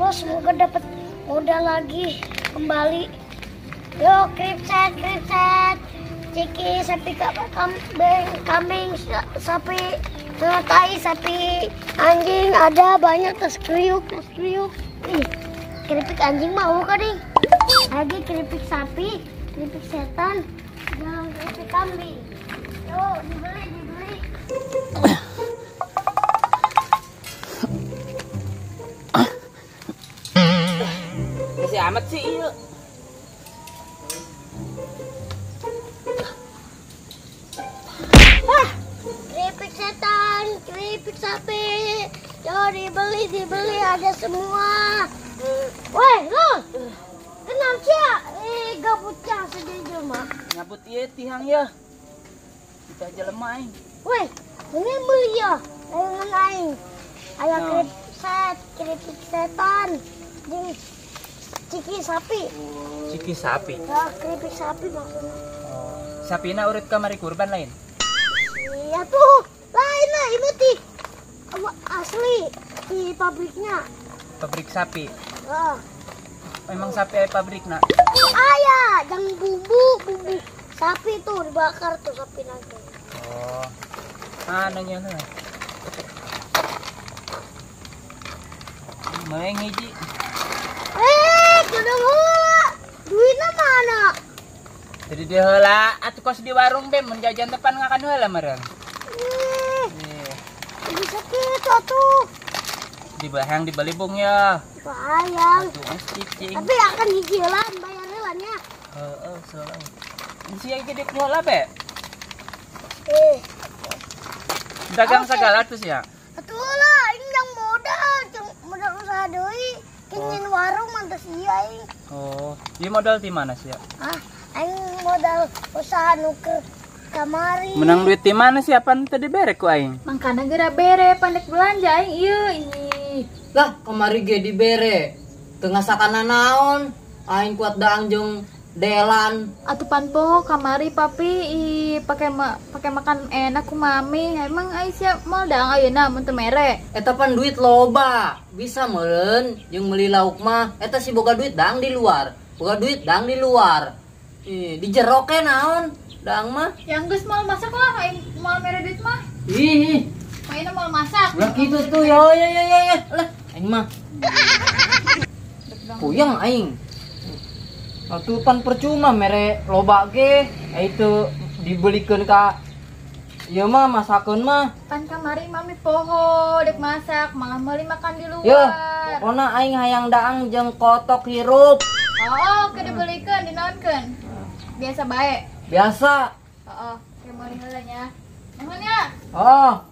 Allah, semoga dapat modal lagi kembali. Yo, kripset, kripset. Ciki, sapi kambing, kambing, sapi, tai, sapi, anjing, ada banyak tas kriuk, tas kriuk. Ih, keripik anjing mau kan nih? Lagi keripik sapi, keripik setan, dan keripik kambing. Yo, dibeli, dibeli. Masih amat sih, iya. Keripik setan, keripik sapi, yo dibeli, dibeli, ada semua. Weh, lo, kenal sih? Gabut cang sedih jelema. Nyabut ieu tihang ya. Kita jelema aing. Weh, ini beli ya, dengan aing. Aya keripik set, keripik setan, jeung ciki sapi. Ciki sapi. Ya, keripik sapi maksudnya. Oh, sapina urut kamari kurban lain. Iya tuh, lain lah ini ti asli di pabriknya. Pabrik sapi. Oh. Memang sapi ada pabrik nak? Ayah, yang bumbu bumbu sapi tuh dibakar tuh sapi nanti. Oh, mana nya lah? Main hiji. Kudu heula. Duitna mana? Jadi dia heula atuh kos di warung be mun jajan depan ngakan heula meureun. Bisa kitu atuh. Di bahang dibeli bung ya. Bayang. Atuh cicing. Tapi akan hiji heula bayar heula nya. Heeh, soalnya. Sia ge dek heula be. Dagang segala tuh sia. Atuh lah, ini yang modal, modal usaha deui. Kingin warung mantas iya aing. Oh, ieu modal di mana sia? Hah? Aing modal usaha nuker kamari. Menang duit di mana sih? Apaan tadi bere ku aing? Mangkana geura bere pandek belanja aing ieu ih. Lah, kamari ge dibere. Teu ngasakana naon? Aing kuat daang jeung delan. Atuh pan poho kamari papi ih pake pake makan enak ku mami. Emang aing sia moal daang ayeuna mun teu mere. Eta pan duit loba, bisa meureun jeung meuli lauk mah. Eta si boga duit daang di luar. Boga duit daang di luar. Ih, dijeroke naon daang mah. Yang geus moal masak lah aing moal mere duit mah. Ih, mainnya moal masak. Lah kitu tuh yo yo yo yo. Lah aing mah. Puyeng aing. Atuh pan percuma mere loba ge, itu dibelikeun ka ieu mah masakeun mah. Pan kamari mami poho dek masak, malah meuli makan di luar. Yeuh, pokona aing hayang daang jeung kotok hirup. Oh, ke dibelikeun dinaonkeun. Biasa bae. Biasa. Heeh, ke meuli heula nya. Nuhun ya. Oh.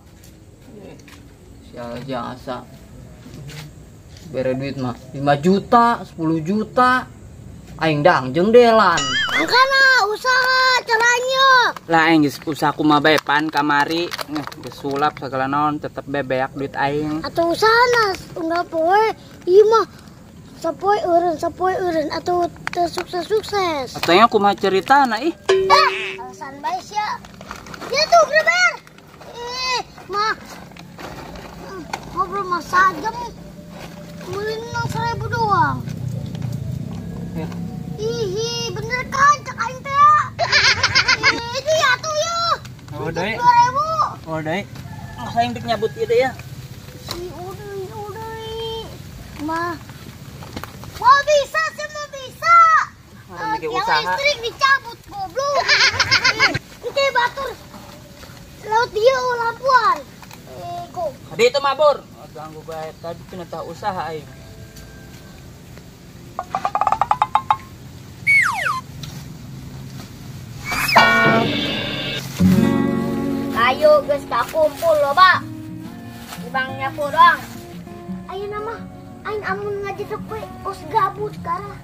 Sial jasa. Bere duit mah 5 juta, 10 juta. Aing dang jeung delan. Mangkana usaha caranya. Lah aing geus usaha kumaha bae pan kamari geus sulap sagala naon tetep bebeak duit aing. Atuh usahana unggal poe ieu mah sapoe eureun atuh teu sukses-sukses. Atuh nya kumaha ceritana ih. Alasan bae sia. Ya tuh udah bayar. Mah ngobrol mah sajam meuli 1.000 doang. Ya. Ih, bener kan cek aing teh. Ini ya tuh ya. Oh, deui. 2.000. Oh, deui. Masa aing dek nyabut ieu deui ya. Ih, udah. Mah. Mau bisa sih, mau bisa. Yang listrik dicabut goblok. Ini batur. Laut dia lampuan. Kok. Tadi itu mabur. Ganggu bae tadi cenah tah usaha aing. Ayo geus kakumpul loba. Ibang nyapu doang. Ayeuna mah aing amun ngajedeg we os gabut karah.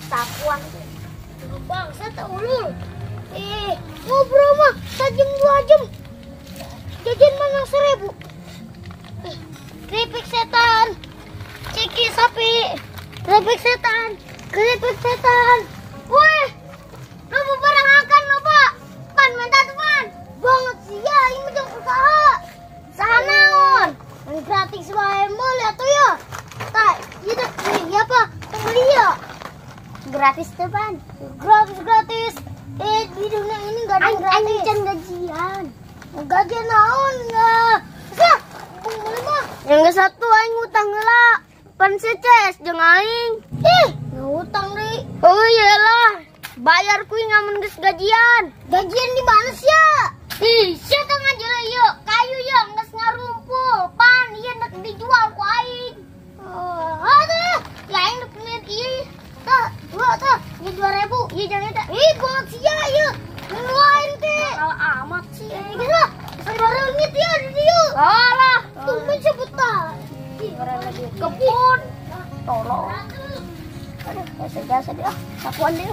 Sapuan teh. Bangsa teh ulul. Ngobrol mah sajam 2 jam. Jajan mana 1.000. Keripik setan. Ciki sapi. Keripik setan. Keripik setan. Weh, lu barang akan loba. Pan minta tuan. Banget sih ya, ini macam usaha. Usaha naon? Gratis wae meuli atuh ya. Gratis tuh pan. Gratis gratis. Di dunia ini enggak ada gratis. Aing can gajian. Gajian naon enggak? Sah, beli mah. Yang satu aing utang heula. Pan seces jeung aing. Ih, ngutang deui. Oh iyalah. Bayar kuy ngamun geus gajian. Gajian di mana sia? Ih, sia teh ngajeula ieu. Kayu ieu geus ngarumpul. Pan ieu nek dijual ku aing. Oh, aduh. Ya aing dek meun ieu. Tah, dua tah, ieu 2000, ieu jangan eta. Ih, banget sia ieu. Lain teh. Mahal amat sih. Geus lah, sabareungit ieu di dieu. Alah, tumben sebut tah. Kebun. Tolong. Aduh, jasa dia. Sapuan dia.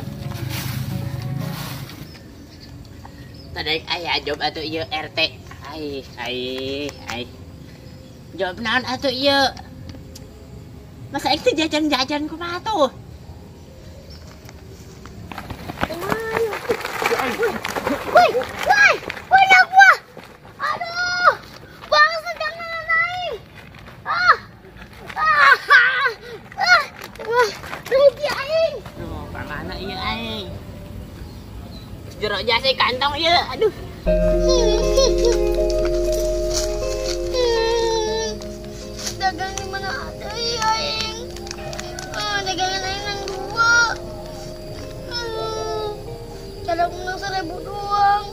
Tadi aya job atuh ieu RT. Ai, ai, ai. Job naon atuh ieu? Masa aing teh jajan-jajan kumaha tuh? Woi, woi, woi gua. Aduh, bangsa jangan aing. Ah. Ah. Ah. Rugi aing. Duh, pamana ieu aing? Jero jasa kantong ieu, aduh. Dagang di mana ada ya aing? Dagangan aing nang dua. Cara menang 1000 doang.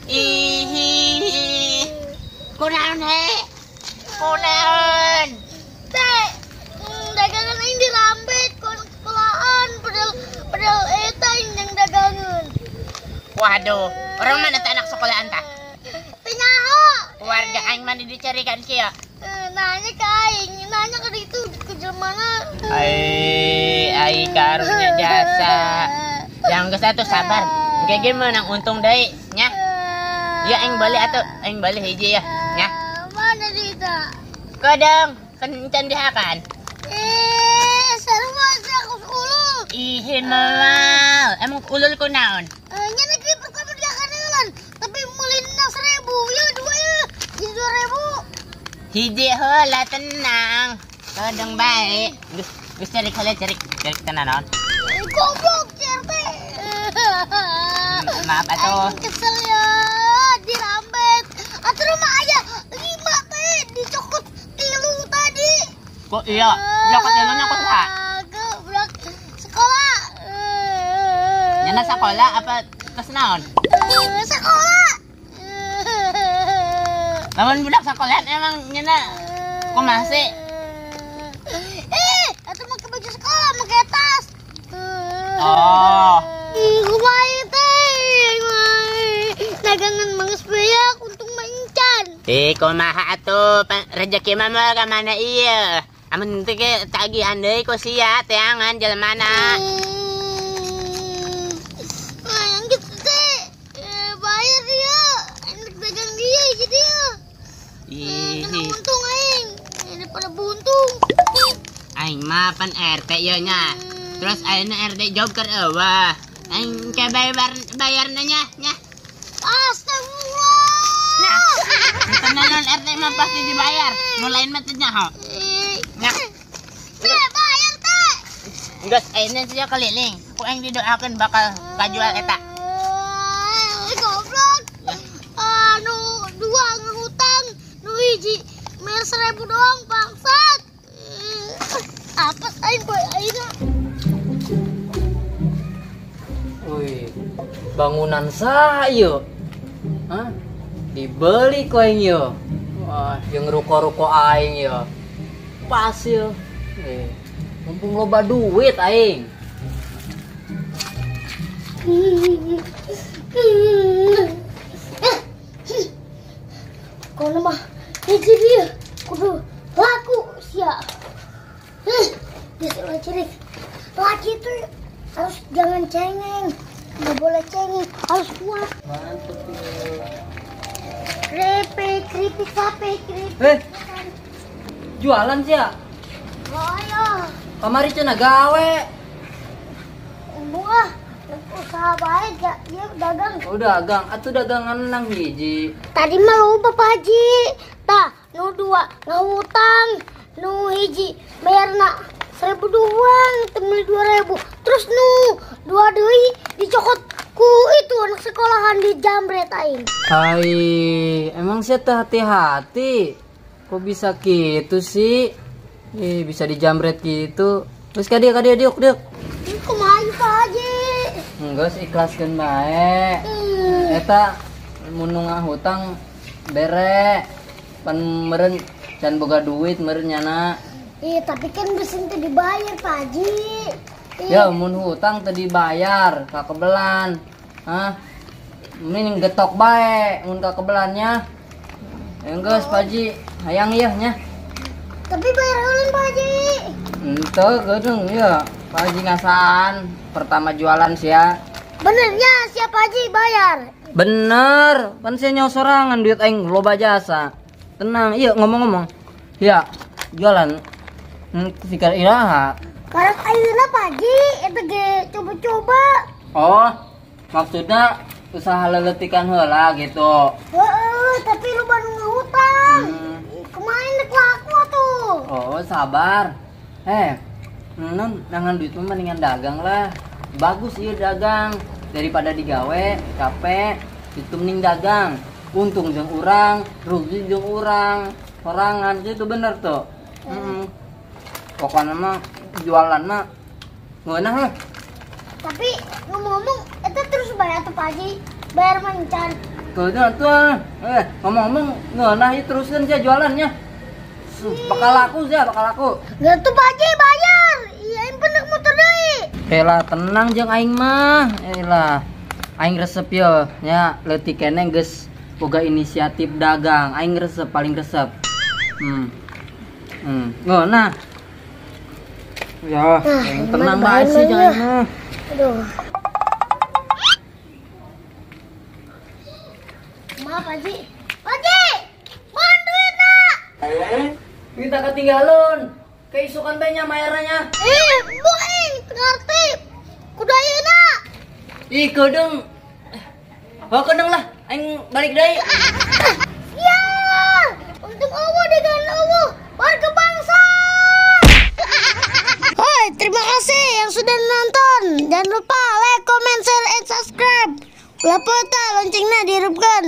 Ih, kunaon he? Kunaon? Teh, dagangan aing dirambet sekolahan, padahal eta aing yang dagangan. Waduh, orang mana teh anak sekolahan tah? Teu nyaho. Warga aing mana dicarikan kieu? Nanya ke aing, nanya ke itu ke jelema. Ai, ai karunya jasa. Yang geus atuh sabar. Engke ge meunang untung deui nya. Ya aing bali atuh, aing bali hiji ya, nya. Mana duitna? Kadang kan can dihakan. Sarua sih aku ulul. Ih, moal. Emang ulul ku naon? Nya negeri pertama dihakan heulan, tapi meuli nang 1000, ya dua ya. Jadi 2000. Hiji heula tenang. Kadang bae. Geus geus cari heula cari. Cari tenan naon? Goblok RT. Maaf atuh. Aing kesel ya, dirambet. Atuh rumah aya 5 teh dicokot 3 tadi. Kok iya? Nyokot tilu nyokot saha? Goblok sekolah. Nyana sekolah apa tos naon? Sekolah. Lamun budak sekolahan emang nyana kumaha sih? Atuh make baju sekolah, make tas. Oh. Kumaha teh? Dagangan mangus beak untung mencan. Kumaha atuh rezeki mah moal ka mana ieu? Amun teu ge tagihan deui ku sia teangan jelemana. Yang gitu teh bayar dia. Enak dagang dia jadi dia. Kena untung aing. Daripada buntung. Aing mah pan RT ieu nya. Terus ayeuna RT job keur eueuh. Aing ke bayar nya nya. Astagfirullah. Nah, tenan RT mah pasti dibayar. Nu lain mah teu nyaho. Nya. Teh bayar teh. Geus ayeuna sia keliling. Ku aing didoakeun bakal kajual eta. Goblok. Anu dua ngehutang, nu hiji mer 1000 doang bangsat. Apa aing boy aing. Wih, bangunan saha ieu? Hah? Dibeli ku aing ieu. Wah, jeung ruko-ruko aing ieu. Pas ieu. Mumpung loba duit aing. Kono mah hiji dia kudu laku sia. Geus ulah cerik. Laki itu harus jangan cengeng. Nggak boleh cengeng, harus kuat. Mantep ieu. Keripik, keripik sapi, keripik. Jualan sia? Oh ayo. Kamari cenah gawe. Embung ah, Usaha bae gak ieu dagang. Oh dagang, atuh dagangan nang hiji. Tadi mah loba Pak Haji. Tah, nu dua ngahutang, nu hiji bayarna 1.000 doang, teu meuli 2.000. Terus nu dua deui dicokot ku itu anak sekolahan di jambret aing. Hai, emang sia teh hati-hati. Kok bisa gitu sih? Ih, bisa dijambret gitu. Terus ka dieu diuk diuk. Ih, kumaha ieu Pak Haji? Enggeus ikhlaskeun bae. Eta mun nu ngahutang bere. Pan meureun can boga duit meureun nyana. Ih, tapi kan geus teu dibayar Pak Haji. Ih, Ya mun hutang teu dibayar kakebelan. Hah? Mending getok bae mun kakebelannya. Enggeus Pak Haji, hayang ieu nya. Tapi bayar heula Pak Haji. Henteu geudeung ieu. Pak Haji ngasaan pertama jualan sia. Benernya siapa Haji bayar? Bener, pan sia nyawa sorangan duit aing loba jasa. Tenang, iya ngomong-ngomong. Ya, jualan sikar iraha. Karek ayeuna Pak Haji, eta ge coba-coba. Oh, maksudnya usaha leletikan heula gitu. Heeh, tapi lu baru ngahutang. Kemarin dek laku atuh. Oh, sabar. Non, nangan duit mah mendingan dagang lah. Bagus iya dagang daripada digawe capek, itu mending dagang. Untung jeung urang, rugi jeung urang. Sorangan itu bener tuh. Pokoknya mah jualan mah ngeunah lah. Tapi ngomong-ngomong, itu terus bayar tuh Pak Haji, bayar mencan. Tuh tuh. Ngomong-ngomong ngeunah ieu terusin sia jualannya. Bakal laku sia, bakal laku. Nggak tuh Pak Haji bayar. Iya, aing bener motor deui. Elah tenang jeung aing mah. Elah. Aing resep yo nya leutik keneh geus boga inisiatif dagang. Aing resep paling resep. Ngeunah. Ya, yang tenang bae sih jangan mah. Aduh. Maaf Pak Haji. Pak Haji, mohon duit nak. Kita ketinggalan. Keisukan bae nya mayarnya. Ih, bu aing teu ngarti. Kudu ayeuna. Ih, kedeung. Oh, kedeung lah. Aing balik deui. Ya, untung eueuh dengan eueuh warga bangsa. Hoi, terima kasih yang sudah nonton. Jangan lupa like, comment, share, and subscribe. Ulah poho loncengnya dihidupkan.